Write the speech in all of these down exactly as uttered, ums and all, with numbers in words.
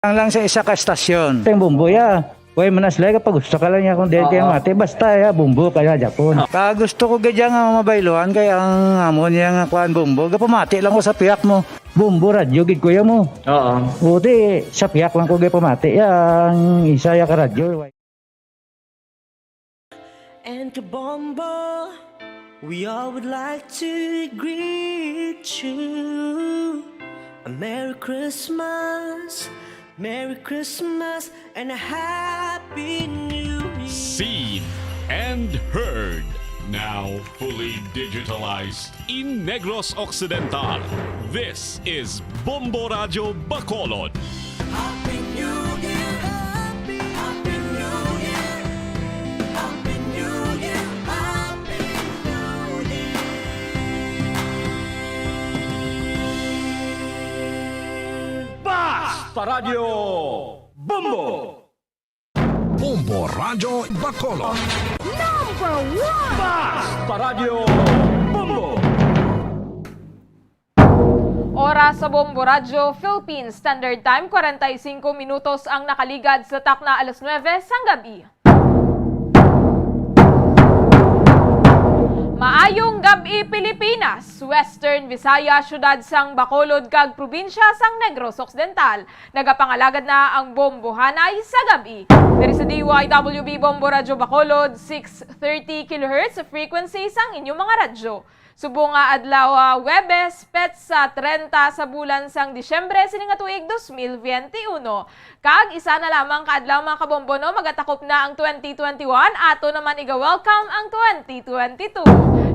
Ang lang sa isa ka estasyon. Teng Bombo, ya. Way man aslay kapag gusto ka lang niya kung dili Oo. Kaya mati. Basta, ya, Bombo kaya Japon. Ka gusto ko gid nga mabayluhan kay ang amo niya nga kuan Bombo. Gapamati lang ko sa piyak mo. Bombo radyo gid kuya mo. Oo. Buti sa piyak lang ko gapamati. Ya, ang isa ya ka radyo. And Kabombo, we all would like to greet you a Merry Christmas, Merry Christmas, and a Happy New Year. Seen and heard, now fully digitalized in Negros Occidental. This is Bombo Radyo Bacolod. Happy New Year! Happy, Happy New Year! Happy New Year! Happy New Year! Basta Radyo Bombo! Bombo Radyo Bacolod. Number one! Basta Radyo Bombo! Oras sa Bombo Radyo Philippines Standard Time, kwarenta y singko minutos ang nakaligad sa takna alas nuwebe sang gabi. Maayong gab-i, Pilipinas, Western Visayas, siyudad sang Bacolod kag probinsya sang Negros Occidental. Nagapangalagad na ang Bombohanay sa gab-i. Diri sa D Y W B Bombo Radyo Bacolod, six thirty kilohertz frequency sang inyong mga radyo. Subong nga adlaw, ah, Huwebes, petsa trenta sa bulan sang Disyembre sini nga tuig dos mil biyente uno. Kag isa na lamang ka adlaw, mga kabombo, no, magatakop na ang twenty twenty-one. Ato naman iga-welcome ang twenty twenty-two.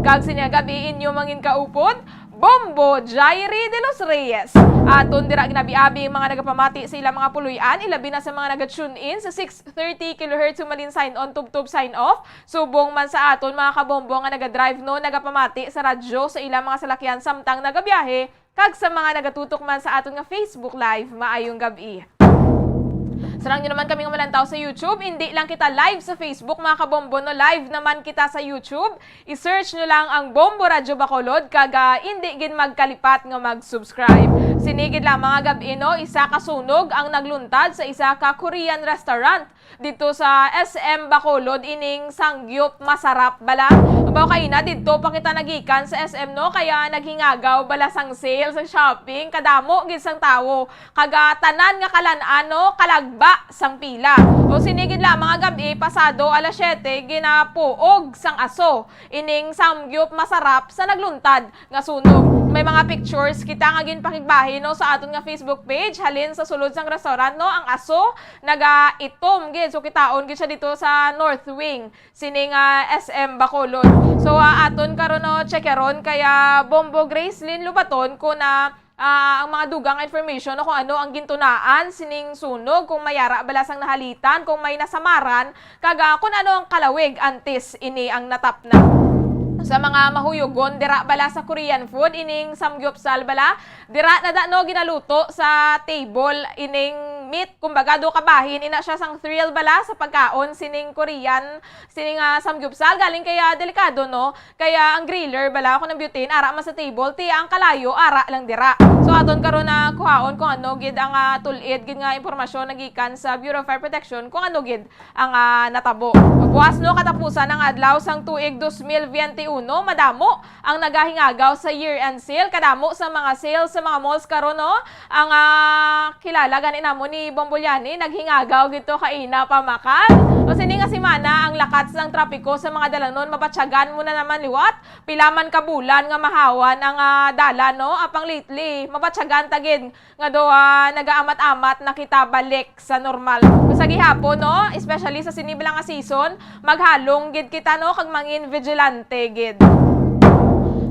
Kag sini nga gab-i inyo mangin kaupod, Bombo Jairi de los Reyes. Aton dira ginabi-abi ang mga nagapamati sa ilang mga puloy-an, ilabi na sa mga naga-tune in sa six thirty kilohertz humalin sign on, tubtob sign off. Subong man sa aton mga kabombo nga naga-drive, no, nagapamati sa radyo sa ilang mga salakyan samtang nagabiyahe, kag sa mga nagatutok man sa aton nga Facebook Live, maayong gab-i. Sarang nyo naman kami nga malantaw sa YouTube. Indi lang kita live sa Facebook, mga kabombo, no? Live naman kita sa YouTube. I-search nyo lang ang Bombo Radyo Bacolod, kag, ah, indi gid magkalipat nga mag-subscribe. Sini gid lamang nga gab-i, no? Isa ka sunog ang nagluntad sa isa ka Korean restaurant didto sa S M Bacolod, ining Samgyup Masarap bala. Baw kaina, didto pa kita nagikan sa S M, no, kaya naghingagaw bala sang sale, sang shopping, kadamo gid sang tawo, kag, ah, tanan nga kalan-an, no, kalagba sang pila. O sini gid lamang nga gab-i, pasado alas siyete, ginapuog sang aso ining Samgyup Masarap sa nagluntad nga sunog. May mga pictures kita nga ginpakigbahin, no, sa aton nga Facebook page, halin sa sulod sang restaurant, no, ang aso nagaitom gid. So, kitaon gid siya dito sa North Wing sini nga S M Bacolod. So, ah, aton karon, no, checkeron kaya Bombo Gracelyn Lubaton kung na, ah, ang mga dugang nga information, no, kung ano ang gintunaan sining sunog, kung may ara bala sang nahalitan, kung may nasamaran, kag, ah, kung ano ang kalawig antes ini ang natapna. Sa mga mahuyogon, dira bala sa Korean food, ining samgyupsal bala, dira na da, no, ginaluto sa table ining meat. Kumbaga, do kabahin, ina siya sang thrill bala sa pagkaon sining Korean, sining, ah, samgyupsal. Galing kaya delikado, no? Kaya ang griller bala, kung ang butane, ara man sa table, ti ang kalayo, ara lang dira. So, aton karon na kuhaon kung ano gid ang, ah, tulid gid nga impormasyon nagikan sa Bureau of Fire Protection, kung ano gid ang, ah, natabo. Buwas, no, katapusan ang adlaw sang tuig dos mil biyente uno, madamo ang nagahingagaw sa year-end sale. Kadamo sa mga sales sa mga malls karon, no? Ang, ah, kilala gani namo ni Bombo Liani, naghingagaw gid to kaina pa, Makan. O sini nga semana, ang lakat sang trapiko sa mga dalanon, mabatyagan mo na naman liwat. Pila man ka bulan nga mahawan ang, ah, dalan, no? Apang lately, mabatyagan ta gid nga do, ah, nagaamat-amat na kita balik sa normal. Sa gihapon, no, especially sa sini bala nga season, maghalong gid kita, no, kag mangin vigilante gid.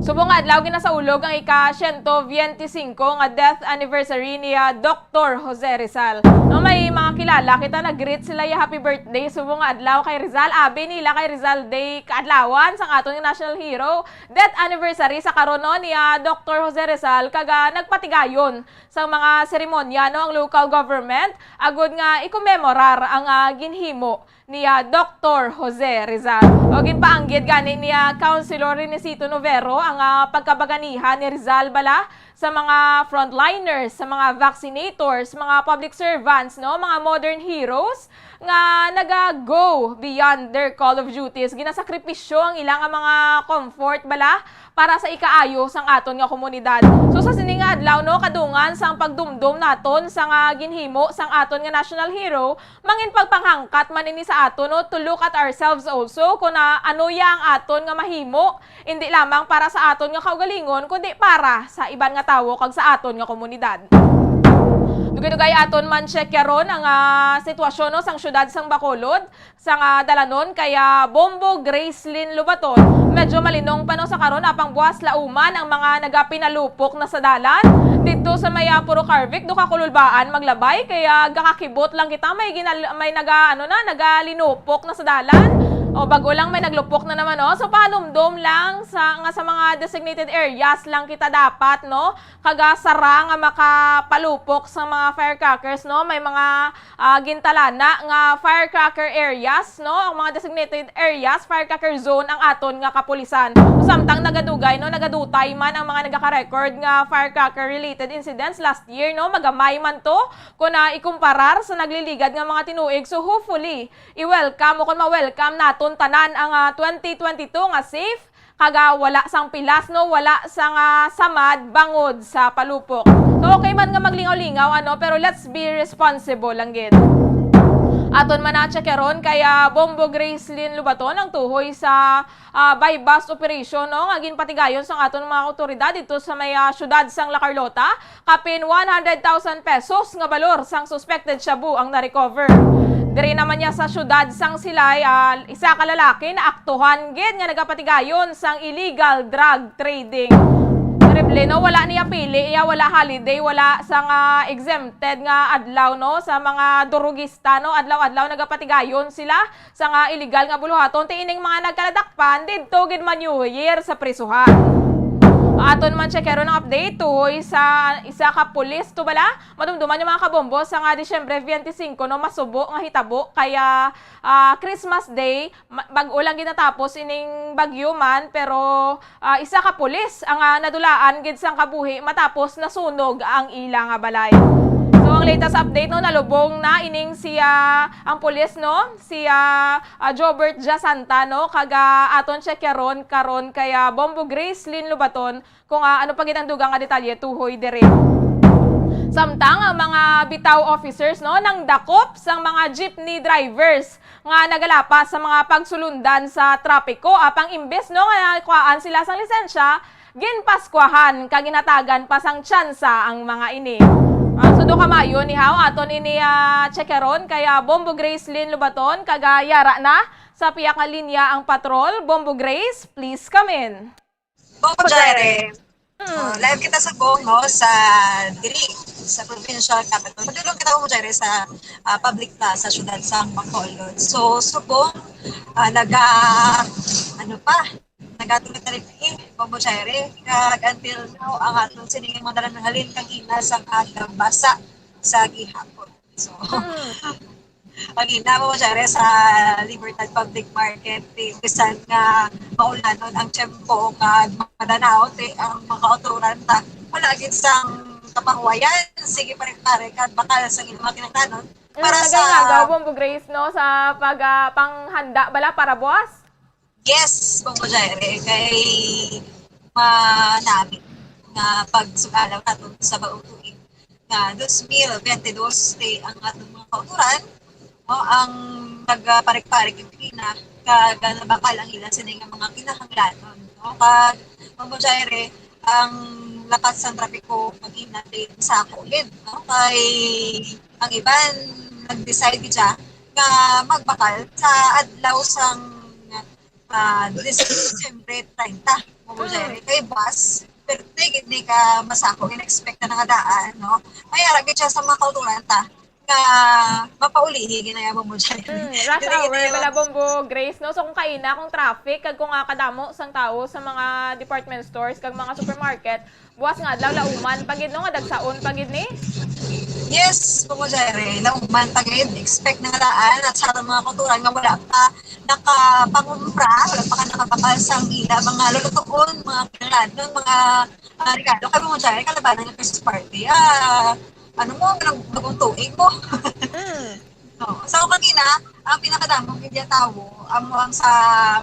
Subong nga adlaw ginasaulog ang ika siyento biyente singko nga death anniversary ni, ah, Doktor Jose Rizal. No, may mga kilala kita, nag-greet sila ya happy birthday subong nga adlaw kay Rizal. Abi nila kay Rizal Day kaadlawan sang aton nga national hero. Death anniversary sa karon, no, ni, ah, Doktor Jose Rizal, kag, ah, nagpatigayon sang mga seremonya, no, ang local government, agud nga ikomemorar ang, ah, ginhimo niya Doktor Jose Rizal. O ginpaanggid gani niya Councilor Renesito Novero ang, ah, pagkabaganihan ni Rizal bala sa mga frontliners, sa mga vaccinators, mga public servants, no, mga modern heroes nga naga-go beyond their call of duties. Ginasakripisyo ang ila nga mga comfort bala para sa ikaayo sang aton nga komunidad. So, sa sini nga adlaw, no, kadungan sang pagdumdom naton sa nga ginhimo sang aton nga national hero, mangin pagpanghangkat man ini sa aton, no, to look at ourselves also, kung na, ano ya ang aton nga mahimo, hindi lamang para sa aton nga kaugalingon, kundi para sa iban nga tawo kag sa aton nga komunidad. Dugay-dugay aton man check karon ang, ah, sitwasyon, no, sang siyudad sang Bacolod, sang, ah, dalanon kay, ah, Bombo Gracelyn Lobaton. Medyo malinong pa, no, sa karon, apang buas lauman ang mga nagapinalupok na sa dalan. Didto sa may, ah, Puro Carvic, do ka kululbaan maglabay, kay, ah, gakakibot lang kita, may ginal-, may naga-, ano na, nagalinupok na sa dalan. O, bago lang may naglupok na naman, no? So, panumdom lang sa, nga sa mga designated areas lang kita dapat, no? Kaga sara nga makapalupok sa mga firecrackers, no? May mga, ah, gintalana nga firecracker areas, no? Ang mga designated areas, firecracker zone ang aton nga kapulisan. Samtang nagadugay, no, nagadutay man ang mga nagaka-record nga firecracker-related incidents last year, no? Magamay man to kung, ah, ikumparar sa nagliligad nga mga tinuig. So, hopefully, i-welcome o kung ma-welcome naton tanan ang, ah, twenty twenty-two nga safe, kag, ah, wala sang pilas, no, wala sang, ah, samad bangod sa palupok. So, okay man nga maglingaw-lingaw, ano, pero let's be responsible lang gid. Aton man na-check karon kay, ah, Bombo Gracelyn Lobaton ang tuhoy sa, ah, buy-bust operation, no, nga ginpatigayon sang aton mga awtoridad didto sa may, ah, siyudad sang La Carlota. Kapin one hundred thousand pesos nga balor sang suspected shabu ang na-recover. Diri naman niya sa siyudad sang Silay, ah, isa ka lalaki naaktuhan gid nga nagapatigayon sang illegal drug trading. Terrible, no? Wala niya pili, iya wala holiday, wala sang, ah, exempted nga adlaw, no? Sa mga durugista, no? Adlaw-adlaw nagapatigayon sila sa nga illegal nga buluhaton, ti ining mga nagkaladakpan didto gid ma-New Year sa prisuhan. Aton man check karon ang update tuhoy sa isa ka pulis to bala. Madumduman yung mga kabombo sa nga Disyembre twenty-five, no, masubo nga hitabo kaya, ah, Christmas Day, ma-, bag-o lang ginatapos ining bagyo man, pero ah, isa ka pulis ang, ah, nadulaan gid sang kabuhi matapos nasunog ang ila nga balay. So, ang latest update, no, nalubong na ining si, ah, ang pulis, no, si, ah, ah, Jobert Jasanta, no, kag, ah, aton check karon, karon kay, ah, Bombo Gracelyn Lobaton kung, ah, ano pa gid ang dugang nga detalye tuhoy diri. Samtang ang mga bitaw officers, no, nangdakop sang mga jeepney drivers nga nagalapas sa mga pagsulundan sa trapiko, apang imbes, no, nga nakuhaan sila sang lisensya, ginpaskwahan kag ginhatagan pa sang tsansa ang mga ini. Ah, so, do kamayo ni haw, aton ini, ah, check karon kay, ah, Bombo Gracelyn Lobaton, kag, ah, yara na sa piyak nga linya ang patrol. Bombo Grace, please come in. Bombo Jaire. Mm. Oh, live kita sa Bong, no, sa diri, sa provincial capital. Padulong kita, Bombo Jaire, sa, ah, public plaza, siyudad sa Bacolod. So, subong, ah, naga, ano pa, nagatuloy-tuloy, Bombo Jaire. Kag until now, ang aton sining mga dalan halin kagina sa aga, basa sa gihapon. So, Mm. ang ina mo, Jare, sa Libertad Public Market, eh, bisan nga maulanon ang tiyempo kag madanao, ti ang mga kautoran ta, wala gid sang kapahuwayan. Sige, pare-pare, kag bakal sa ilang mga kinahanglanon Mm, para sa nagangagaw, Bombo Grace, no, sa pag, ah, panghanda bala para buwas? Yes, Bombo Jaire, kay manami nga pagsugalaw naton sa bagong tuig nga dos mil bente dos, kay ang aton mga kautoran, no, ang nagparik-parik yung pina, kag nabakal ang ila sini nga mga kinahanglanon, no? Kag, Bombo Jaire, ang lakat sang trapiko mag-ina, kay masako gid, no? Kay ang iban nag-decide gid siya nga magbakal sa adlaw sang ah, Dis-, Disyembre treinta, Bombo Jaire. Kay bus, perte gid ni ka masako, in-expect na nga daan, no? May ara gid siya sa mga kautoran ta, nga mapaulihi gid na, Bombo Jaire. Mm, rush Dili gid hour, niyo bala, Bombo Grace, no? So, kung kaina, kung traffic, kag kung, ah, kadamo sang tawo sa mga department stores, kag mga supermarket, buwas nga adlaw, lauman pa gid, no, nga dagsaon pa gid ni? Yes, Kumo Jerry, lauman pa gid, expect na nga daan at sa atong mga kautoran nga wala pa nakapangumpra, wala pa ka nakabakal sang ila mga lulutuon, mga kinalanon, mga, ah, regalo. Kay Kumo Jerry, kalabanan nga Christmas party. Ah, ano mo, kanang bagong tuig mo. Mm. Oo. So, kanina, ang pinakadamong gid tawo amo ang sa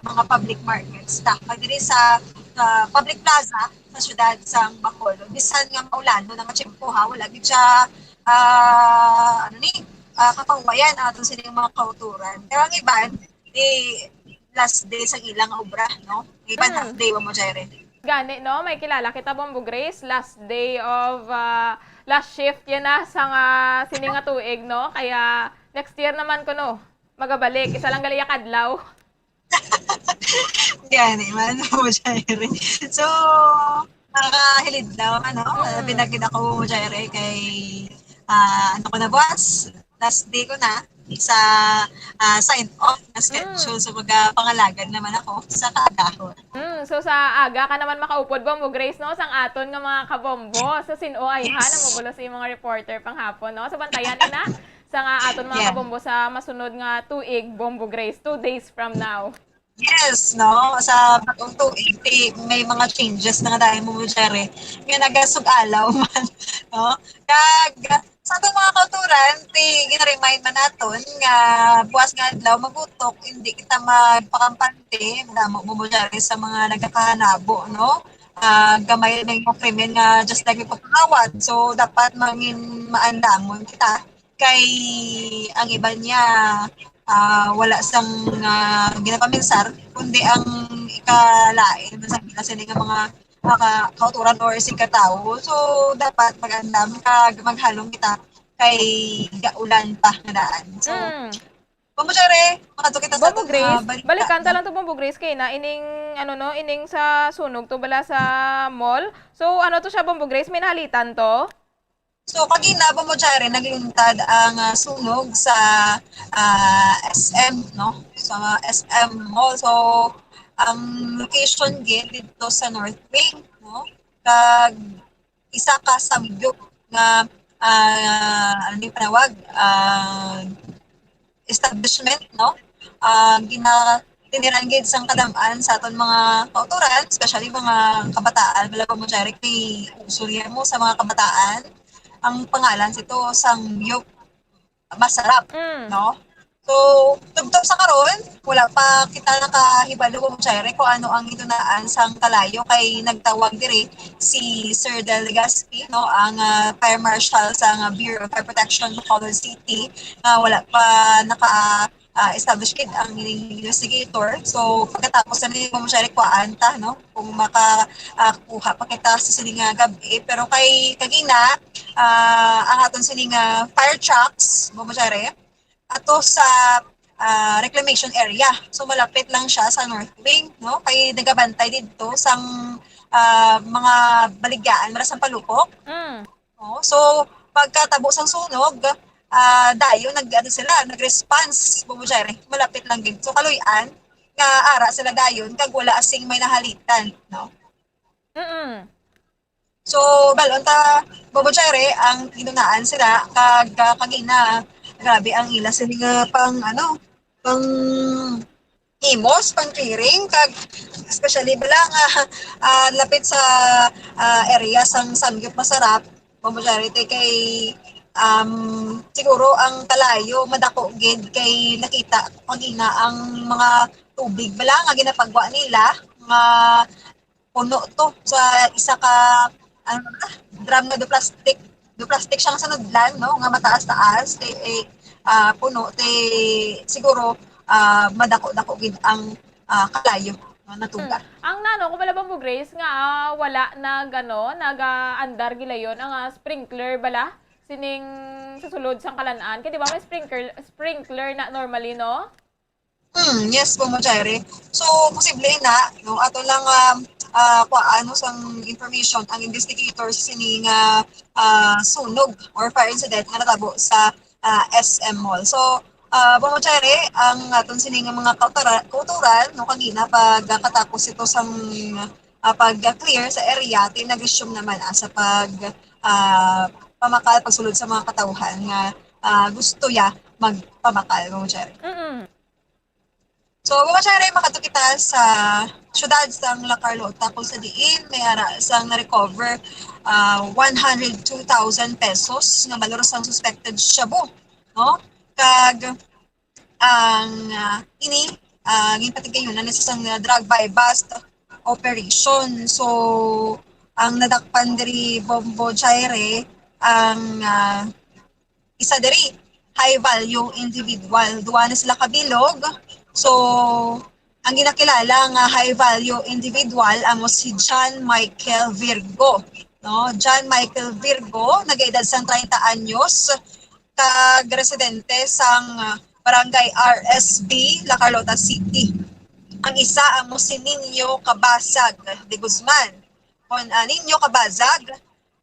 mga public markets, ta, diri sa, sa public plaza sa siyudad sang Bacolod. Bisan nga maulanon ang tiyempo, ha, wala gid siya, ah, ano ni, ah, kapahuwayan ang aton sining mga kautoran. Pero ang iban, di last day sa ilang obra, no? Ang iban Mm. half day, wa mo, Jerry. Gani, no? May kilala kita, Bombo Grace, last day of, ah, last shift yan na sa nga sini nga tuig, no? Kaya next year naman kuno magabalik. Isa lang gali ya kadlaw. Gani man, mo, Jerry. So, nakakahilid lang, ano? Mm. Pinagid ako, Jerry, kay, ah, ano ko na, buwas? Last day ko na sa, ah, sign off na schedule. Mm. So, magpangalagad naman ako sa kaagahon. Mm, so, sa aga ka naman makaupod, Bombo Grace, no? Sang aton nga mga kabombo. So, sin-o ay ha, Yes. namubulo sa imong reporter panghapon, no? So, bantayan na sa nga aton mga Yes. kabombo sa masunod nga tuig, Bombo Grace, two days from now. Yes, no? Sa bagong tuig, ti-, may mga changes na nga dahil mo, Jerry. Nga nagasug-alaw man, no? Kag, sa atong mga kauturan, ti, gina-remind man naton nga buwas nga adlaw, magutok, hindi kita magpakampante, madamo mo, Jerry, sa mga nagakahanabo, no? Ah, gamay na yung krimen nga just like may pagkakawat. So, dapat mangin maandamon kita. Kay ang iban niya, ah, wala sang, ah, ginapaminsar, kundi ang ikalain man sa ila sini nga mga, mga ka-, kauturan or sing katawo. So, dapat mag-andam kag maghalong kita kay gaulan pa nga daan. So, Mm. Bombo Jerry, makadto kita sa Bombo atong, ah, Grace, balita. Balikan ta lang to, Bombo Grace, kay na ining, ano, no, ining sa sunog to bala sa mall. So, ano to siya, Bombo Grace? May nahalitan to? So, kagina, Bombo Jerry, nagluntad ang, ah, sunog sa, ah, S M, no? Sa S M Mall. So, ang location gid dito sa North Wing, no? Kag isa ka samgyup nga, ah, ano yung panawag? Ah, establishment, no? Ah, gina-, tiniran gid sang kadam-an sa aton mga kautoran, especially mga kabataan. Wala pa mo, Jeric, may uso niya mo sa mga kabataan. Ang pangalan sito, Samgyup Masarap, Mm. no? So, tubtob sa karon, wala pa kita nakahibalo, Jeric, kung ano ang gitunaan sang kalayo kay nagtawag diri si Sir Del Legaspi, no, ang, ah, Fire Marshal sa, ah, Bureau of Fire Protection, Bacolod City, nga wala pa naka, ah, establish gid ang investigator. So, pagkatapos na ni Ma'am Sherry, kuhaan ta, no? Kung maka, ah, kuha pa kita sa sini nga gab-i. Pero kay kagina, ah, ang aton sini nga fire trucks, Ma'am Sherry, ato sa, ah, reclamation area. So, malapit lang siya sa North Wing, no? Kay nagabantay didto sang, ah, mga baligyaan, mara sang palukok. Mm. Oh, so, pagkatabo sang sunog, ah, dayon nag-, ano sila, nag-response, Bobo Jerry, malapit lang gid. So, kaluy-an, nga ara sila dayon, kag wala sing may nahalitan, no? Mm-mm. So, balon ta, Bobo Jerry, ang kinunaan sila, kag, ah, kagina, grabe ang ila sila nga pang, ano, pang imos, pang caring, kag especially bala nga, ah, lapit sa, ah, area sang Samgyup Masarap, Bobo Jerry, te kay, um, siguro ang kalayo madako gid kay nakita ko kagina ang mga tubig bala nga ginapagwa nila nga puno to sa isa ka, ano na, drum nga do plastic, do plastic siya nga sunudlan, no, nga mataas-taas, eh, eh, ah, puno, te, siguro, ah, madako-dako gid ang, ah, kalayo nga natuga. Hmm. Ang nano ko bala, Bombo Grace, nga, ah, wala nag, ano, nag, ah, andar gilayon ang, ah, sprinkler bala sining sa sulod sang kalan-an. Kay di ba may sprinkler, sprinkler na normally, no? Hmm, yes, Bobo Jerry. So, posible na, no, ato lang, um, ah, kuhaan, no, sang information ang investigator sa sini nga, ah, sunog or fire incident nga natabo sa, ah, S M Mall. So, ah, Bobo Jerry, ang aton sini nga mga kautora-, kautoran, no, kagina pagkatapos ito sang, ah, pag-clear sa area, ti nag-resume naman, ah, sa pag, ah, pamakal, pagsulod sa mga katawhan nga, ah, gusto ya magpamakal, Ma'am Cherry. Mm-mm. So, Ma'am Cherry, makadto kita sa siyudad sang La Carlota, kung sa diin may ara sang na-recover, ah, one hundred two thousand pesos nga balor sang suspected shabu, no? Kag ang, ah, ini, ah, ginpatigayunan ni sa sang drug buy-bust operation. So, ang nadakpan diri, Bombo Jaire, ang, ah, isa diri, high value individual. Duwa na sila kabilog. So, ang ginakilala nga high value individual amo si John Michael Virgo, no? John Michael Virgo, nagaedad sang treinta anyos, kag residente sang, ah, Barangay R S B, La Carlota City. Ang isa amo si Nino Cabazag de Guzman. Kon, ah, Nino Cabazag,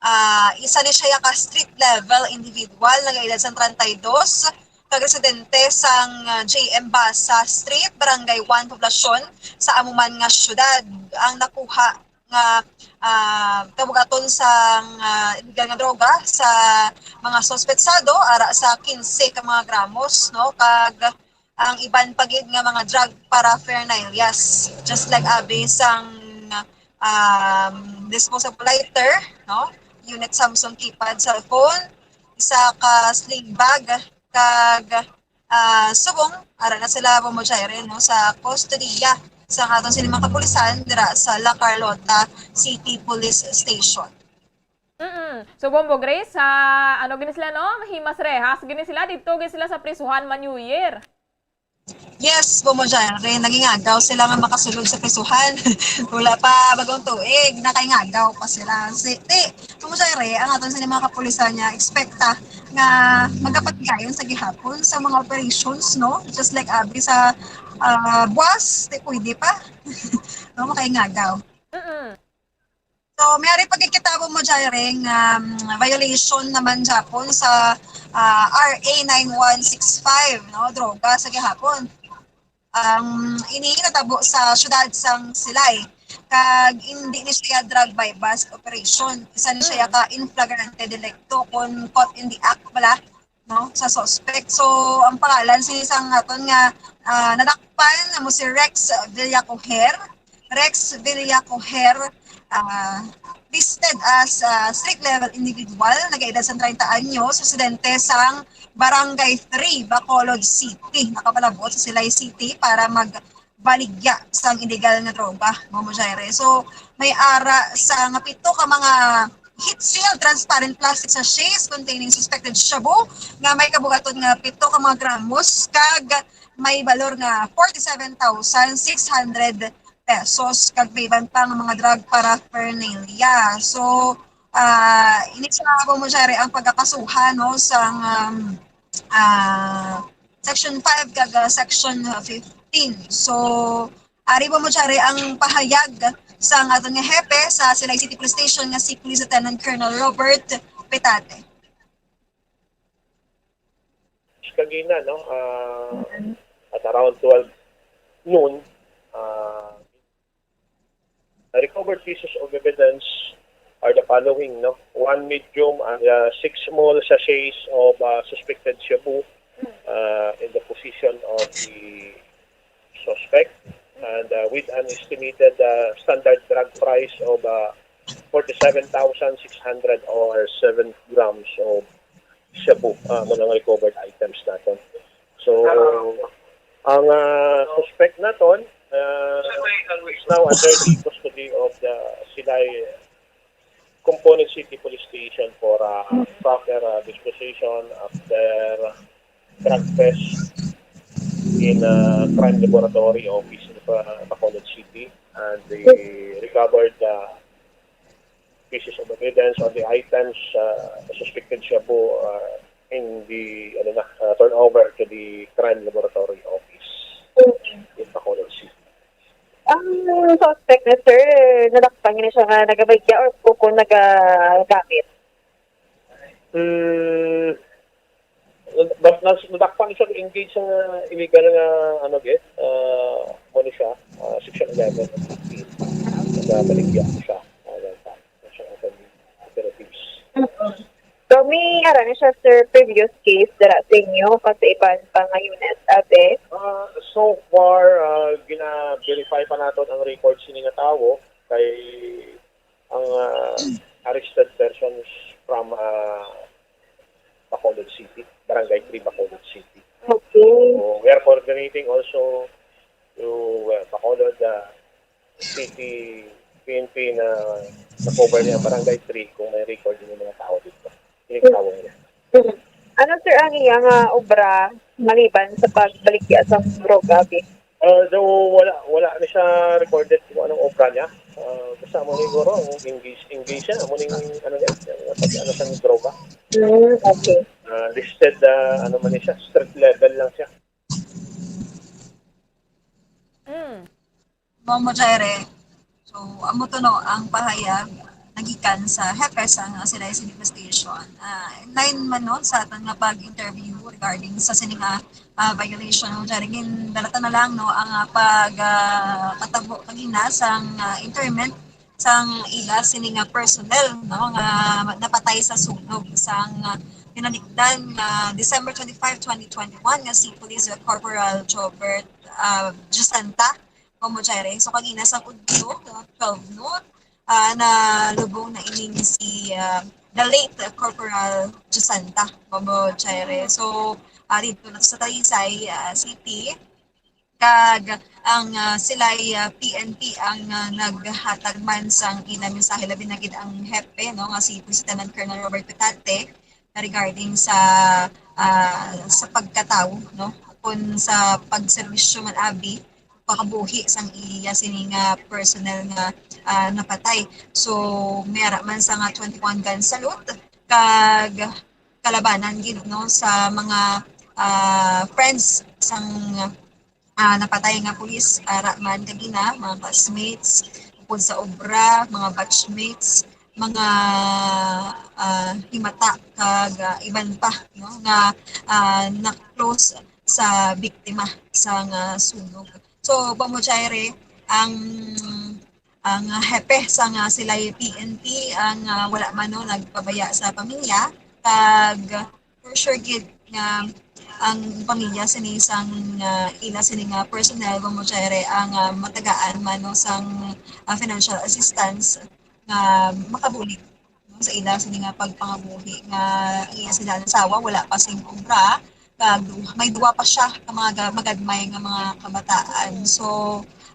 ah, isa ni siya ka street level individual, nagaedad sang treinta y dos, kag residente sang, ah, J M Basa Street, Barangay one, Poblacion, sa amo man nga siyudad. Ang nakuha nga, ah, kabugaton sang, ah, illegal nga droga sa mga suspetsado, ara sa quince ka mga gramos, no? Kag ang iban pa gid nga mga drug paraphernalias, just like abi sang, um, disposable lighter, no? Unit Samsung keypad, cellphone, isa ka sling bag, kag, ah, subong ara na sila, Bombo Jaire, no, sa kustodiya sa aton sini mga kapulisan dira sa La Carlota City Police Station. Mm-mm. So, Bombo Grace, sa ano gini sila, no? Himas rehas gini sila, didto gini sila sa prisuhan man New Year. Yes, Bombo Jaire, nagingagaw sila nga makasulod sa prisuhan. Wala pa bagong tuig, nakingagaw pa sila. Si, ti, Bombo Jaire, ang aton sini mga kapulisan niya, expect ta nga magapatigayon sa gihapon sa mga operations, no? Just like abi sa, ah, buwas, ti, pwede pa. No, makaingagaw. Mm-mm. So, may ari pagkikita, Bombo Jaire, nga, um, violation naman gyapon sa, ah, R A nine one six five, no, droga sa gihapon. Ang ini natabo sa siyudad sang Silay, kag hindi ni siya drug buy-bust operation. Isa ni siya Mm. ka in flagrante delicto, kung caught in the act bala, no, sa suspect. So, ang pangalan sa isang aton nga, ah, nadakpan amo si Rex Villacoher. Rex Villacoher, ah, listed as, ah, street level individual, nagaedad sang treinta anyos, residente sang Barangay three, Bacolod City. Nakapalabot sa Silay City para magbaligya sang illegal nga droga, Bombo Jaire. So, may ara sa nga pito ka mga heat-sealed transparent plastic sachets containing suspected shabu nga may kabugaton nga pito ka mga gramos kag may balor nga forty-seven thousand six hundred pesos, kag may iban pa nga mga drug paraphernalia. So, ah, ini sa, Bombo Jaire, ang pagkakasuhan, no, sang, um, ah, Section five kag, ah, Section fifteen. So, ari, Bombo Jaire, ang pahayag sang aton nga hepe sa Silay City Police Station nga si Police Lieutenant Colonel Robert Petate. Kagina, no, ah, Mm-hmm. at around twelve noon, ah, recovered pieces of evidence are the following, no? One medium and, uh, six small sachets of, uh, suspected shabu, uh, in the possession of the suspect, and, uh, with an estimated, uh, standard drug price of, uh, forty-seven thousand six hundred or seven grams of shabu, uh, mo nang recovered items naton. So, ang, uh, suspect naton, uh, is now under the custody of the Silay Component City Police Station for, uh, proper, uh, disposition after drug test in, uh, crime laboratory office in, uh, Bacolod City, and the recovered, uh, pieces of evidence or the items, uh, suspected shabu, uh, in the, ano na, uh, turnover to the crime laboratory office in Bacolod City. Ang suspect na, sir, nadakpan niya siya nga nagabaligya or kung nagagamit? Mm, but nas-, nadakpan siya engage sa illegal nga, ano, gid, ah, mo ni siya, ah, section eleven and fifteen. Nagabaligya siya. Ah, yan pa. Siya ang operatives. Mm-mm. So, May ara ni siya, sir, previous case dira sa inyo, kag sa iban pa nga unit, abi? Ah, so far, ah, gina-verify pa naton ang record sini nga tawo kay ang ah, arrested persons from ah, Bacolod City, Barangay three, Bacolod City. Okay. So, we are coordinating also to uh, Bacolod uh, City P N P na na-cover niya ang Barangay three kung may record yung mga tao dito. Yung tao niya. Mhm. Ano, sir, ang iya nga obra maliban sa pagbaligya sa droga, abi? Uh, so, wala, wala na siya recorded kung anong obra niya. Uh, basta mo siguro, ang English, English siya, mo ning ano niya, yung pag ano sa droga. Hmm, okay. Uh, listed, uh, ano man siya, street level lang siya. Mm. Ma'am Jaire. So, amo to no, ang pahayag nagikan sa hepe sang Silay City Police Station. Ah, in line man no sa aton nga pag-interview regarding sa sini nga ah, violation, Ma'am Jaire, gindalatan na lang no ang ah, pag ah, katabo kagina sang ah, interment sang ila sini nga personnel no nga napatay sa sunog sang ah, tinalikdan nga December twenty-five, twenty twenty-one nga si Police Corporal Jobert ah, Jusanta, Ma'am Jaire. So kagina sang udto, no, twelve noon, ah, nalubong na ining si ah, the late Corporal Jusanta, Ma'am Jaire. So ah, dito na sa Talisay ah, City, kag ang ah, sila'y ah, P N P ang ah, naghatag man sang ila mensahe, labi na gid ang hepe no nga si Police Lieutenant Colonel Robert Petate, regarding sa ah, sa pagkatawo no kun sa pagserbisyo man abi pakabuhi sang iya sini nga personnel nga ah, napatay. So may ara man sa nga twenty-one gun salute kag kalabanan gid no sa mga ah, friends sang ah, napatay nga pulis, ara man kagina, mga classmates, upod sa obra, mga batchmates, mga ah, himata kag ah, iban pa no nga ah, na-close sa biktima sa nga sunog. So, Ma'am Jaire, ang ang hepe sa nga sila'y P N P ang ah, wala man no nagpabaya sa pamilya kag for sure gid nga ang pamilya sini sang ah, ila sini nga personnel, Ma'am Jaire, ang ah, matagaan man no sang ah, financial assistance nga makabulig no, sa ila sini nga pagpangabuhi nga ang iya sila asawa wala pa sing obra kag du- may duwa pa siya ka mga ga- magagmay nga mga kabataan. So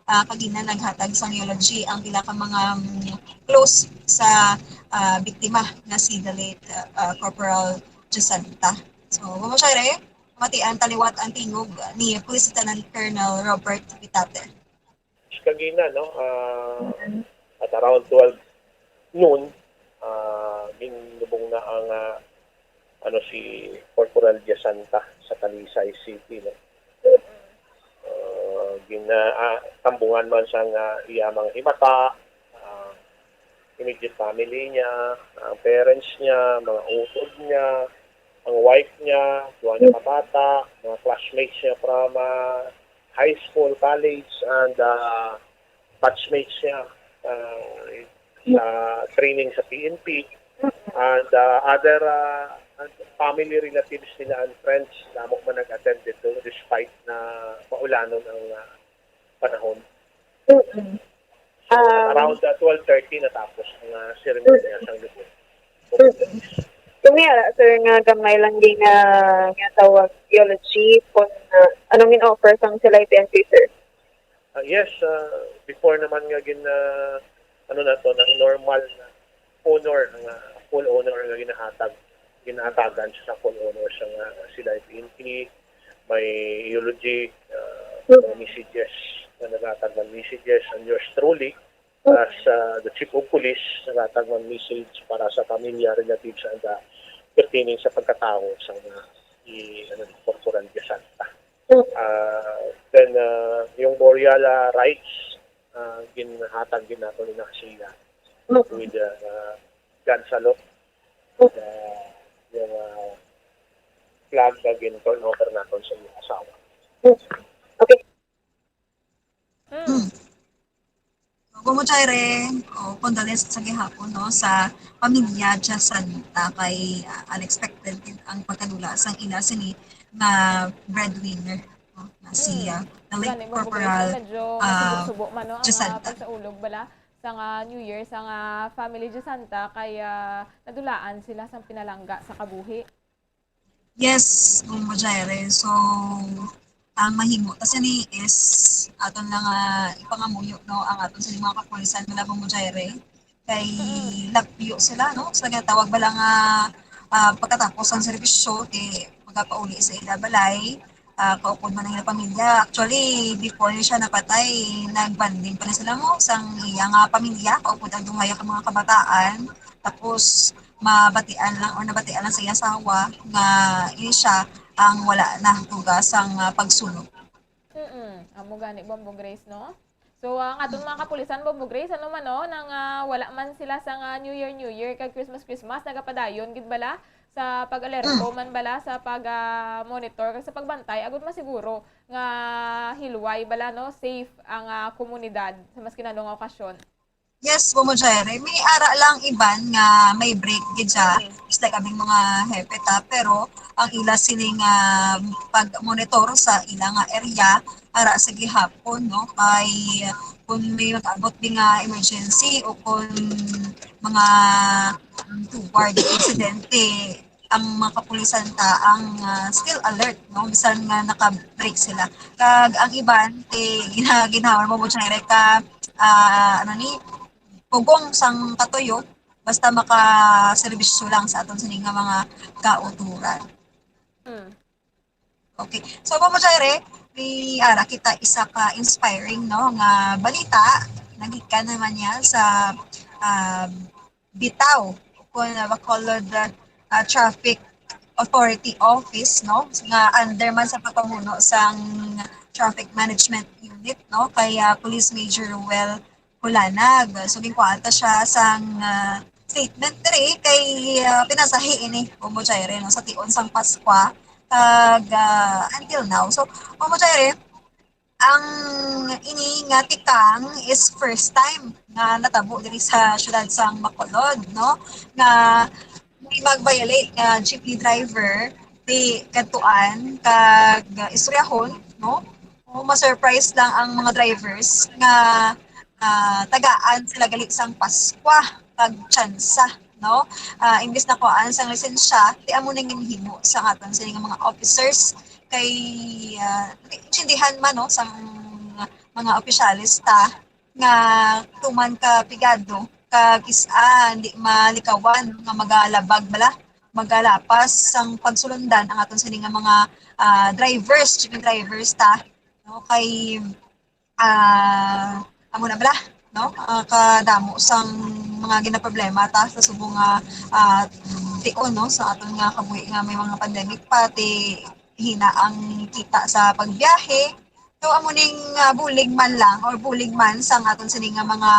ah, kagina naghatag sang eulogy ang pila ka mga mm, close sa ah, biktima nga si the late ah, Corporal Jusanta. So, Ma'am Jaire, mati ang taliwat ang tingog ni Police Lieutenant Colonel Robert Pitate. Kagina, no, ah, at around twelve noon, ah, ginlubong na ang ah, ano si Corporal Diasanta sa Talisay City, no. Ah, gina ah, tambungan man sa nga iya mga himata, ah, immediate family niya, ang parents niya, mga utod niya, ang wife niya, duha niya ka bata, mga classmates niya from ah, high school, college, and ah, batchmates niya ah, sa training sa P N P, and ah, other ah, and family relatives nila and friends namo man nag-attend dito despite na maulanon ang ah, panahon. Mm-mm. Um, Around uh, twelve thirty natapos ang uh, seremonya sang lubong. Kung may ara, sir, nga gamay lang din nga nga tawag eulogy kung uh, anong in-offer sang sila'y P N P, sir? Uh, yes, uh, before naman nga gin uh, ano na to, ng normal na honor, nga full honor nga ginahatag, ginahatagan sa full honor sa nga sila P N P, may eulogy, uh, mga messages, nga naghatag ng messages, and yours truly, as uh, the Chief of Police, naghatag ng message para sa pamilya, relatives, and uh, pertaining sa pagkatawo sa mga i ano, Corporal Gasanta. Uh, then, uh, yung burial uh, rites, uh, ginhatag din nato ni Nasia with uh, uh, gun salute. Uh, yung uh, flag na gin-turn over naton sa iyang asawa. Okay. Mm. Kung mo Jaire, o condolence sa gihapon, no, sa pamilya Jasanta kay, ah, unexpected gid ang pagkadula sang ila sini nga breadwinner, no, nga si, Mm. ah, the late Gani, Bombo Grace, Corporal, medyo ah, masubo-subo man, no, ang, ah, Jasanta. Pagsaulog bala sa nga New Year sa nga family Jasanta kay, ah, nadulaan sila sang pinalangga sa kabuhi. Yes, Bombo Jaire. So, ang mahimo ta sini is aton lang, ah, ipangamuyo, no, ang aton sini mga kapulisan, wala, Bombo Jaire. Kay Mm. lapyo sila, no? Sa ginatawag bala nga, ah, pagkatapos ang serbisyo, di magapauli sa ila balay, ah, kaupod man ang ila pamilya. Actually, before ni siya napatay, nagbanding pa na sila mo sang iya nga pamilya, kaupod ang duha ka mga kabataan. Tapos, mabatian lang or nabatian lang sa iya asawa nga ini siya ang wala na tuga sang, ah, pagsunog. Mm, amo gani, Bombo Grace, no? So, ang aton mga kapulisan, Bombo Grace, ano man, no, nang, ah, wala man sila sa nga New Year, New Year, kag Christmas, Christmas, nagapadayon gid bala sa pag-alerto man bala sa pag, ah, monitor kag sa pagbantay agud masiguro nga hilway bala, no, safe ang, ah, komunidad sa maski ano nga okasyon. Yes, Bombo Jaire. May ara lang iban nga may break gid siya. Mm. It's like aming mga hepe ta, pero ang ila sining, ah, pag-monitor sa ila nga area, ara sa gihapon, no? Kay kung may mag-abot din nga emergency o kung mga, um, toward insidente, ang mga kapulisan ta ang, ah, still alert, no? Bisan nga naka-break sila. Kag ang iban, eh, gina-, ginhawa mo mo siya ka, ah, ano ni, pugong sang katuyo, basta makaserbisyo lang sa aton sini nga mga kauturan. Hmm. Okay. So, Mama Jaire, may ara kita isa ka inspiring, no, nga balita. Nagikan naman niya sa, um, Bitaw, kung Bacolod, uh, Traffic Authority Office, no, nga under man sa pagpamuno sang Traffic Management Unit, no, kay, uh, Police Major Ruel Hulanag. So, ginkuha ta siya sang, ah, statement diri kay, ah, pinasahi ini, Bombo Jaire, no, sa tion sang Paskwa kag, ah, until now. So, Bombo Jaire, ang ini nga tikang is first time nga natabo diri sa siyudad sang Bacolod, no, nga may mag-violate nga jeepney driver, di kadtuan kag istoryahon, no? O, ma-surprise lang ang mga drivers nga, ah, tagaan sila gali sang Paskwa kag tsansa, no? Ah, imbis na kuhaan sang lisensya, di amo na ginhimo sa aton sini nga mga officers kay, ah, intindihan man, no, sang mga opisyales ta nga tuman ka pigado kag kis-a di malikawan nga magalabag bala, magalapas sang pagsulundan ang aton sini nga mga, ah, drivers, jeepney drivers ta, no? Kay, ah, amo na bala, no? Ah, kadamo sang mga ginaproblema ta sa subong nga, ah, tion, no, sa aton nga kabuhi nga may mga pandemic pa, ti hina ang kita sa pagbiyahe. So, amo ning, ah, bulig man lang or bulig man sang aton sini nga mga,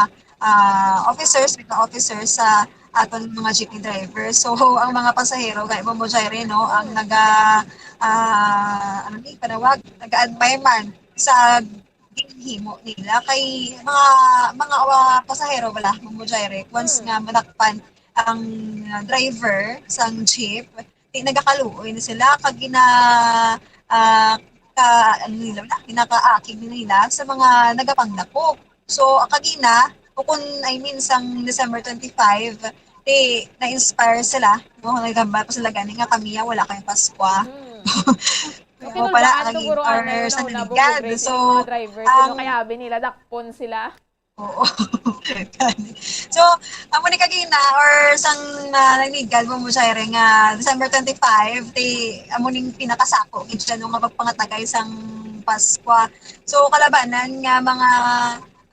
ah, officers, mga officers sa aton mga jeepney driver. So, ang mga pasahero, gaya mo, Jaire, no, ang naga, ah, ano ni, panawag, naga-admire man sa ginhimo nila kay mga, mga, ah, pasahero bala, mo, Jaire, once Hmm. nga madakpan ang driver sang jeep, di nagakaluoy na sila kag gina, ah, ka, ano nila na, ginakaakig nila sa mga nagapanglakop. So, ang kagina, o kung, I mean, sang December twenty-five, di na-inspire sila, no? Nagambal pa sila gani nga kami, ah, wala kay Paskwa. Hmm. So, okay, no, pala, baan ang siguro, or ano, sa una, nagigad. Bumubreak So, yung mga driver, ang sino kaya abi nila, dakpon sila? Oo. So, amo ni kagina or sang, ah, nanigal mo mo siya rin nga December twenty-five, ti amo ning pinakasako gid siya nung nga pagpangatagay sang Paskwa. So, kalabanan nga mga,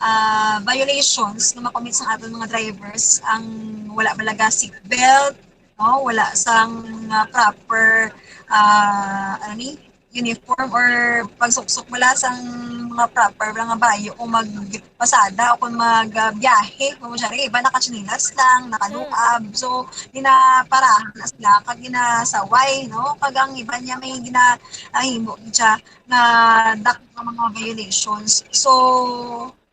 ah, violations nga makommit sang aton mga drivers, ang wala malaga seatbelt, no? Wala sang, ah, proper, ah, ano ni, uniform or pagsuksok wala sang mga proper nga bayo kung magpasada o kung magbiyahe, kung siya rin, iba nakatsinilas lang, nakaluab. Hmm. So, ginaparahan na sila, kag ginasaway, no? Kag ang iba niya may ginahimo siya nga dako nga mga violations. So,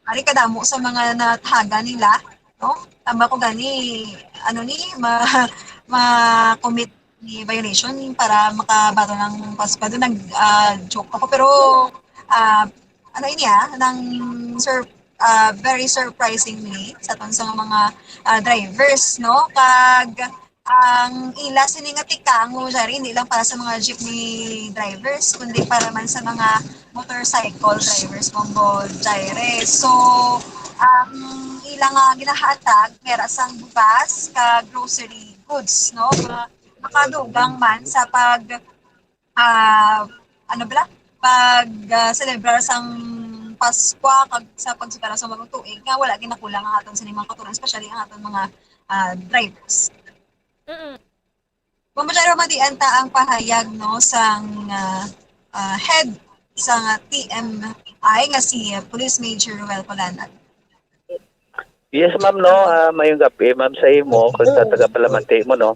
Ari kadamo sa mga natahagan nila, no? Tama ko gani, ano ni, ma-, ma-commit ni violation para makabaton ng paspas. Doon nag, ah, joke ako, pero, ah, ano ini, ah, nang sur-, ah, very surprisingly sa aton sa mga, ah, drivers, no? Kag ang ila sini nga tikang, Jare, hindi lang para sa mga jeepney drivers, kundi para man sa mga motorcycle drivers, Bongo Jare. So, ang ila nga ginahatag, mera sang bugas ka grocery goods, no? Nga makadugang man sa pag, ah, ano bala? Pag, ah, celebrar sang Paskwa kag sa pagsugara sa bagong tuig nga wala ginakulang ang aton sini mga kautoran, especially ang aton mga, ah, drivers. Mm. Ma'am Jare, madian ta ang pahayag, no, sang, ah, ah, head sang T M I nga si, ah, Police Major Ruel Polanag. Yes, ma'am, no. Ah, mayong gabi, ma'am, sa imo kag sa tagapalamati mo, no.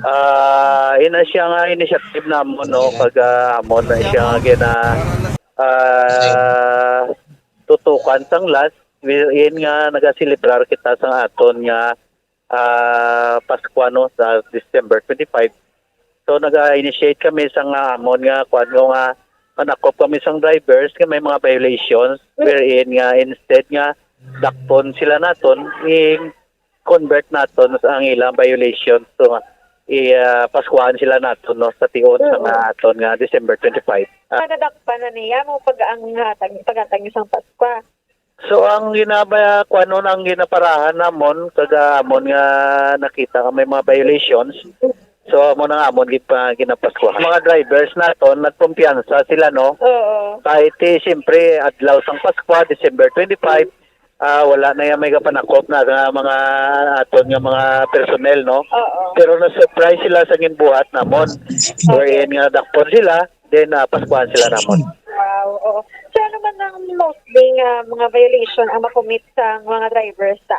Ah, ina siya nga initiative namon, no, kag, ah, amon na siya nga gina ah, tutukan sang last, wherein nga nagaselebrar kita sang aton nga, ah, Paskwa, no, sa December twenty-five. So, naga-initiate kami sang, ah, amon nga kwan, no, nga manakop kami sang drivers nga may mga violations, wherein nga instead nga dakpon sila naton, i-convert naton ang ilang violations. So, i, ah, paskuhan sila naton, no, sa tion sa Oo. nga aton nga December twenty-five. Ah, Madadakpan na niya mo pag ang hatag, paghatag niya sang Paskwa. So ang ginaba kuanon ang ginaparahan namon kag, ah, amon nga nakita nga may mga violations. So amo na nga amon gid pa ginapaskuhan. Mga drivers naton nagkumpiyansa sila, no. Oo. Kahit, eh, siyempre adlaw sang Paskwa, December twenty-five, ah, wala na yung may kapanakop na nga mga aton nga mga personnel, no. Oo. Pero na-surprise sila sa ginbuhat namon. Wherein nga dakpon sila, then, ah, paskuhan sila namon. Wow, oo. So ano man ang mostly nga mga violation ang makumit sa mga drivers ta?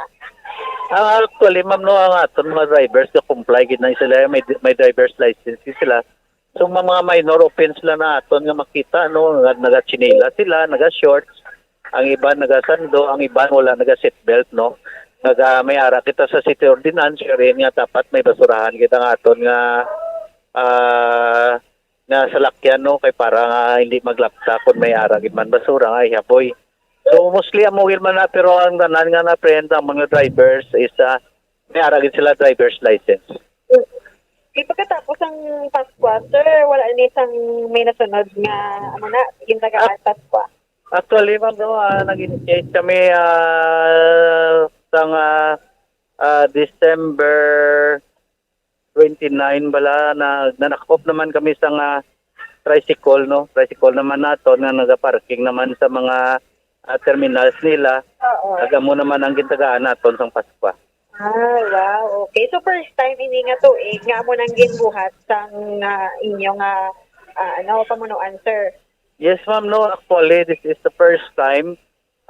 Ah, actually, ma'am, no, ang aton mga drivers na comply gid na sila, may may driver's license gid sila. So mga, mga minor offense lang na aton nga makita, no, nga nagatsinilas sila, naga-shorts, ang iban nagasando, ang iban wala naga-seatbelt, no. Naga may ara kita sa city ordinance, wherein nga dapat may basurahan kita nga aton nga, ah, nga salakyan, no, kay para nga hindi maglapta kung may ara gid man basura nga ihaboy. So mostly amo gid man na, pero ang tanan nga na-apprehend ang mga drivers is, ah, may ara gid sila driver's license. Di pagkatapos ang Paskwa, sir, wala ni sang may nasunod nga ano na, gintagaan Paskwa. Actually, ma'am, no, ah, nag-initiate kami, ah, sang, ah, ah, December twenty-nine bala na nanakop naman kami sang, ah, tricycle, no, tricycle naman naton nga nagaparking naman sa mga, ah, terminals nila. Oo. Kag amo naman ang gintagaan naton sang Paskwa. Ah, wow. Okay. So first time ini nga tuig nga amo nang ginbuhat sang, ah, inyo nga, ah, ano, pamunuan, sir? Yes, ma'am, no. Actually, this is the first time,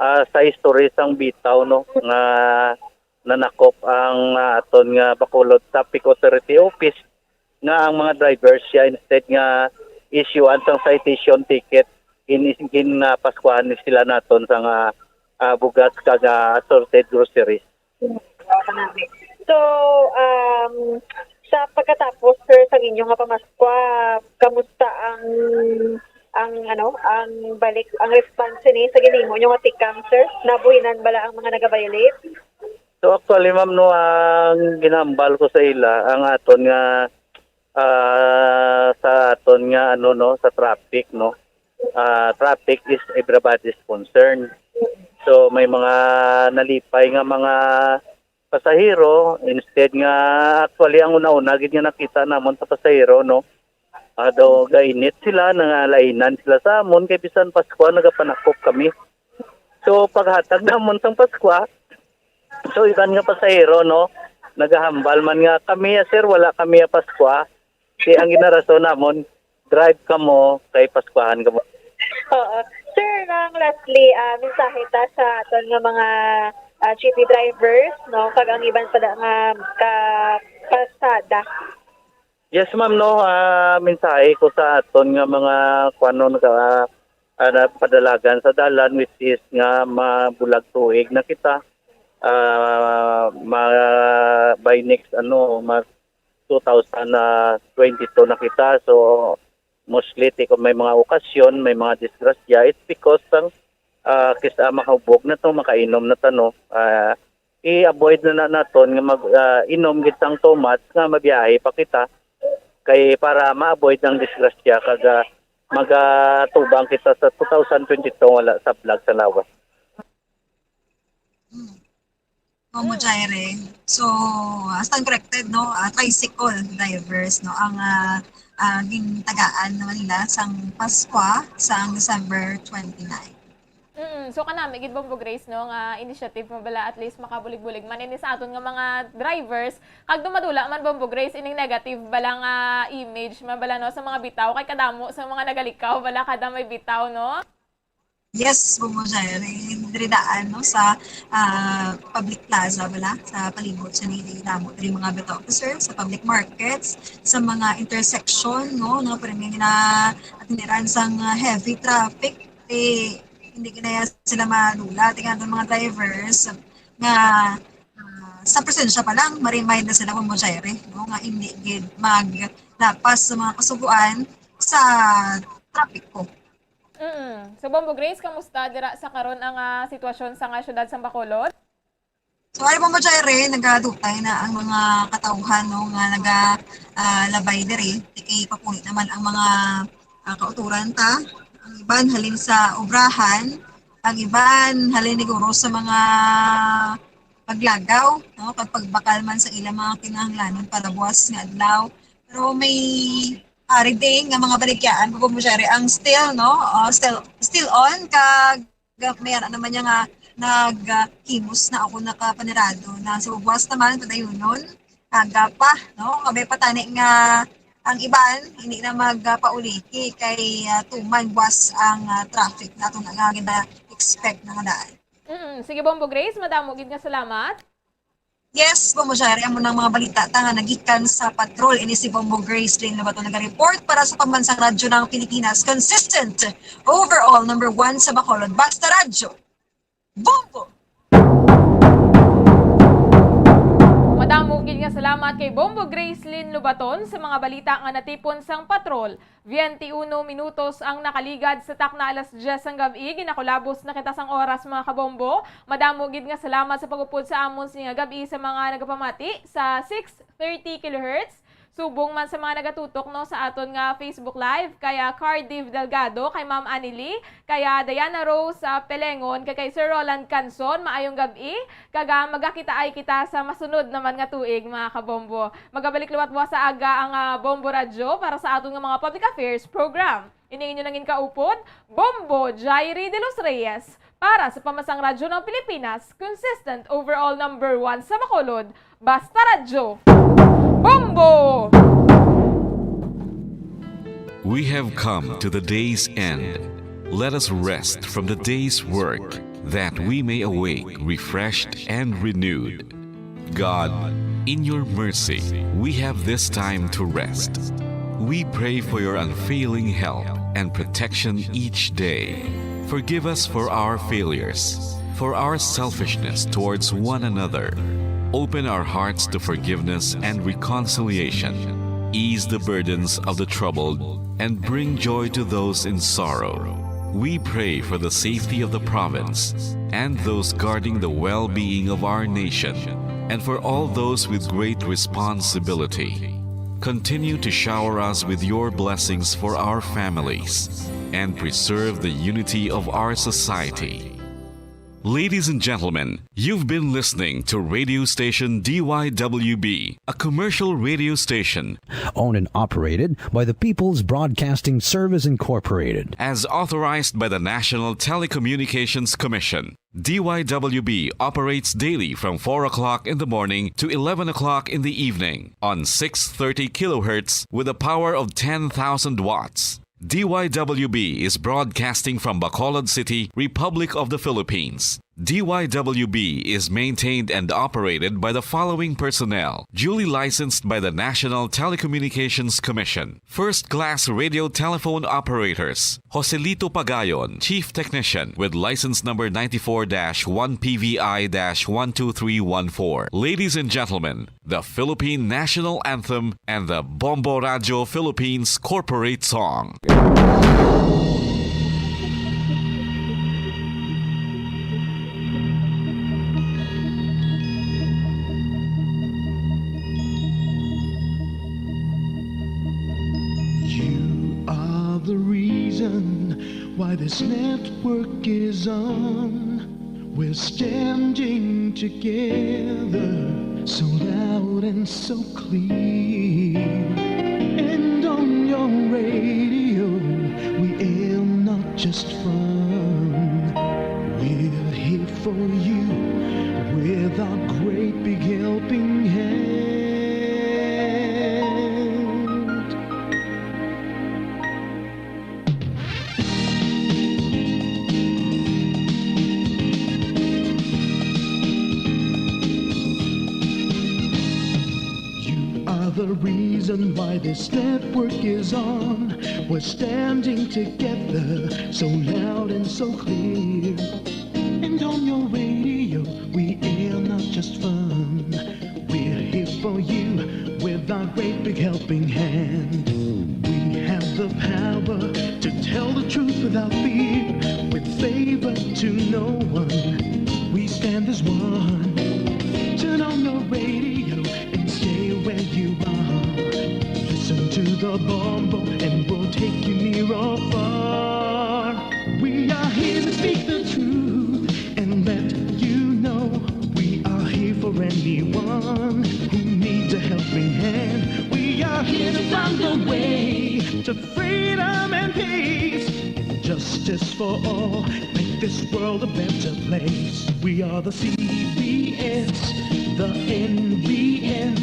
ah, sa history sang Bitaw, no, nga nanakop ang, ah, aton nga Bacolod Traffic Authority Office nga ang mga drivers siya instead nga issuean sang citation ticket, gin, gin, ah, paskuhan ni sila naton sang, ah, ah, bugas kag, ah, assorted groceries. Wow, kanami. So, um, sa pagkatapos, sir, sa inyo nga pamaskwa, kamusta ang ang ano, ang balik, ang response ni sa ginimo nyo nga tikang, sir? Nabuhinan bala ang mga nagaviolate? So actually, ma'am, no, ang ginambal ko sa ila, ang aton nga, ah, sa aton nga ano, no, sa traffic, no. Ah, traffic is everybody's concern. So may mga nalipay nga mga pasahero, instead nga, actually, ang una-una gid nga nakita namon sa pasahero, no, ah, daw gainit sila, nangalainan sila sa amon kay bisan Pasko nagapanakop kami. So paghatag namon sang Pasko, so iban nga pasahero, no, nagahambal man nga, "Kami ya, sir, wala kami ya Pasko." Kay ang ginarason namon, drive kamo kay paskuhan kamo. Oo. Sir, nang lastly, ah, mensahe ta sa aton nga mga, ah, jeepney drivers, no, kag ang iban pa da nga ka pasada. Yes, ma'am, no. Ah, mensahe ko sa aton nga mga kuanon ka, ah, ah, na padalagan sa dalan, which is nga mabulag tuig na kita. Ah, ma-, by next, ano, ma-, two thousand twenty-two na kita. So, mostly, ti-, kung may mga okasyon, may mga disgrasya, it's because sang, ah, kis-, ah, mahubog na to, makainom na ta, no? Ah, i-avoid na, na naton nga mag, ah, inom gid sang too much nga mabiyahe pa kita. Kay para ma-avoid ang disgrasya, kag, ah, magatubang kita sa two thousand twenty-two, wala sablag sa lawas. Momo Jaire. So, hasta corrected, no? Ah, tricycle drivers, no? Ang ah, ah, gintagaan naman nila sang Paskwa sang December twenty-nine. Mm, so kanami gid, Bombo Grace, no, nga initiative mo bala, at least makabulig-bulig man ini sa aton nga mga drivers. Kag dumadula man, Bombo Grace, ining negative bala nga image man bala, no, sa mga bitaw, kay kadamo sa mga nagalikaw bala kada may bitaw, no? Yes, Bombo Jaire, diri daan, no, sa ah, public plaza bala, sa palibot sa Navy, damo diri mga bitaw, sir, sa public markets, sa mga intersection, no, no, pero may na atiniran sang ah, heavy traffic, eh, hindi ginaya sila madula. Tingnan ng mga drivers nga ah, sa presensya pa lang, ma-remind na sila, Bombo Jaire, no, nga hindi gid maglapas sa mga kasugoan sa trapiko. Mm. So, Bombo Grace, kamusta dira sa karon ang ah, sitwasyon sa nga syudad sang Bacolod? So, ay, Bombo Jaire, nagadutay na ang mga katawhan, no, nga naga ah, labay diri. Kay papuli naman ang mga ah, kauturan ta. Ang iban halin sa obrahan, ang iban halin siguro sa mga paglagaw, no, kag pagbakal man sa ilang mga kinahanglanon para buwas nga adlaw. Pero may ah, reading nga mga balikyaan, Bombo Jaire, ang still, no, ah, still still on, kag may ara naman niya nga naghimos na ako nakapanirado na sa buwas naman padayunon, aga pa, no, nga may patani nga ang iban hindi na magpauliki kay ah, tuman buwas ang ah, traffic nato na nga gina-expect na nga daan. Mm, sige, Bombo Grace, madamo gid nga salamat. Yes, Bombo Jaire, amo nang mga balita ta nga nagikan sa patrol. Ini si Bombo Grace Lynn Lobato nag-report para sa Pambansang Radyo ng Pilipinas. Consistent overall number one sa Bacolod. Basta Radyo. Bombo! Madamo gid nga salamat kay Bombo Grace Lynn Lubaton sa mga balita nga natipon sang patrol. Twenty-uno minutos ang nakaligad sa takna alas diyes sang gab-i. Ginakulabos na kita sang oras, mga kabombo. Madamo gid nga salamat sa pag-upod sa amon sini nga gab-i sa mga nagapamati sa six thirty kilohertz. Subong man sa mga nagatutok, no, sa aton nga Facebook Live, kay ah, Cardiff Delgado, kay Ma'am Annie Lee, kay ah, Diana Rose ah, Pelengon, kay, kay Sir Roland Canson, maayong gab-i. Kag ah, magakitaay kita sa masunod naman nga tuig, mga kabombo. Magabalik liwat buwas sa aga ang ah, Bombo Radyo para sa aton nga mga public affairs program. Ini inyo nangin kaupod, Bombo Jairi de los Reyes, para sa Pambansang Radyo ng Pilipinas, consistent overall number one sa Bacolod, Basta Radyo. Bombo! We have come to the day's end. Let us rest from the day's work, that we may awake refreshed and renewed. God, in your mercy, we have this time to rest. We pray for your unfailing help and protection each day. Forgive us for our failures, for our selfishness towards one another. Open our hearts to forgiveness and reconciliation. Ease the burdens of the troubled and bring joy to those in sorrow. We pray for the safety of the province and those guarding the well being of our nation, and for all those with great responsibility. Continue to shower us with your blessings for our families and preserve the unity of our society. Ladies and gentlemen, you've been listening to radio station D Y W B, a commercial radio station Owned and operated by the People's Broadcasting Service Incorporated. As authorized by the National Telecommunications Commission, D Y W B operates daily from four o'clock in the morning to eleven o'clock in the evening on six thirty kilohertz with a power of ten thousand watts. D Y W B is broadcasting from Bacolod City, Republic of the Philippines. D Y W B is maintained and operated by the following personnel, duly licensed by the National Telecommunications Commission. First class radio telephone operators, Joselito Pagayon, Chief Technician, with license number ninety-four dash one P V I dash one two three one four. Ladies and gentlemen, the Philippine National Anthem and the Bombo Radyo Philippines Corporate Song. You are the reason why this network is on. We're standing together, so loud and so clear. And on your radio, we air not just fun. We're here for you with our great big helping hand. You are the reason why this network is on. We're standing together, so loud and so clear. And on your radio, we air not just fun. We're here for you with our great big helping hand. We have the power to tell the truth without fear, with favor to no one. We stand as one. Turn on your radio and stay where you are. Listen to the Bombo and we'll take you near or far. We are here to speak the truth and let you know we are here for anyone who needs a helping hand. We are here to find a way to freedom and peace and justice for all. Make this world a better place. We are the C B S, the N B N,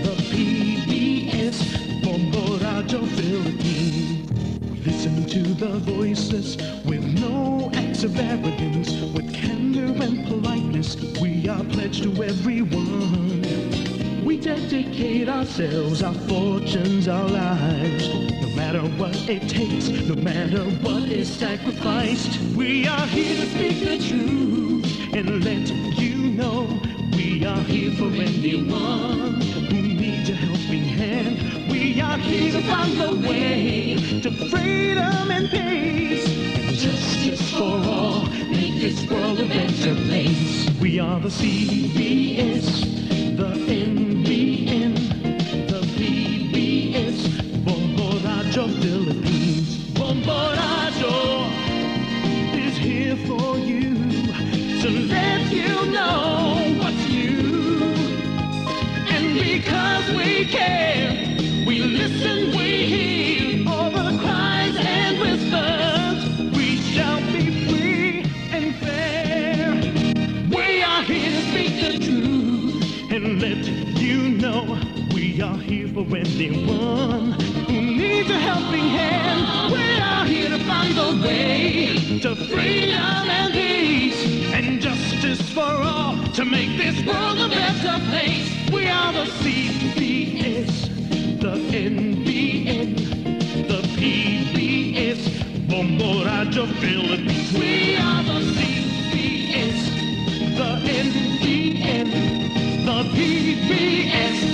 the P B S, Bombo Radyo Philippines. We listen to the voiceless with no acts of arrogance, with candor and politeness. We are pledged to everyone. We dedicate ourselves, our fortunes, our lives. No matter what it takes, no matter what is sacrificed, we are here to speak the truth and let you know we are here for anyone who needs a helping hand. We are here to find a way to freedom and peace and justice for all. Make this world a better place. We are the C B S, the N B N, the P B S, Bombo Radyo Philippines. Bombo Radyo is here for you to let you know what's new. And because we care, we listen, we hear all the cries and whispers. We shall be free and fair. We are here to speak the truth and let you know we are here for anyone who needs a helping hand. We are here to find a way to freedom and peace and justice for all to make this world a better place. We are the C B S, the N B N, the P B S, Bombo Radyo Philippines. We are the C B S, the N B N, the P B S,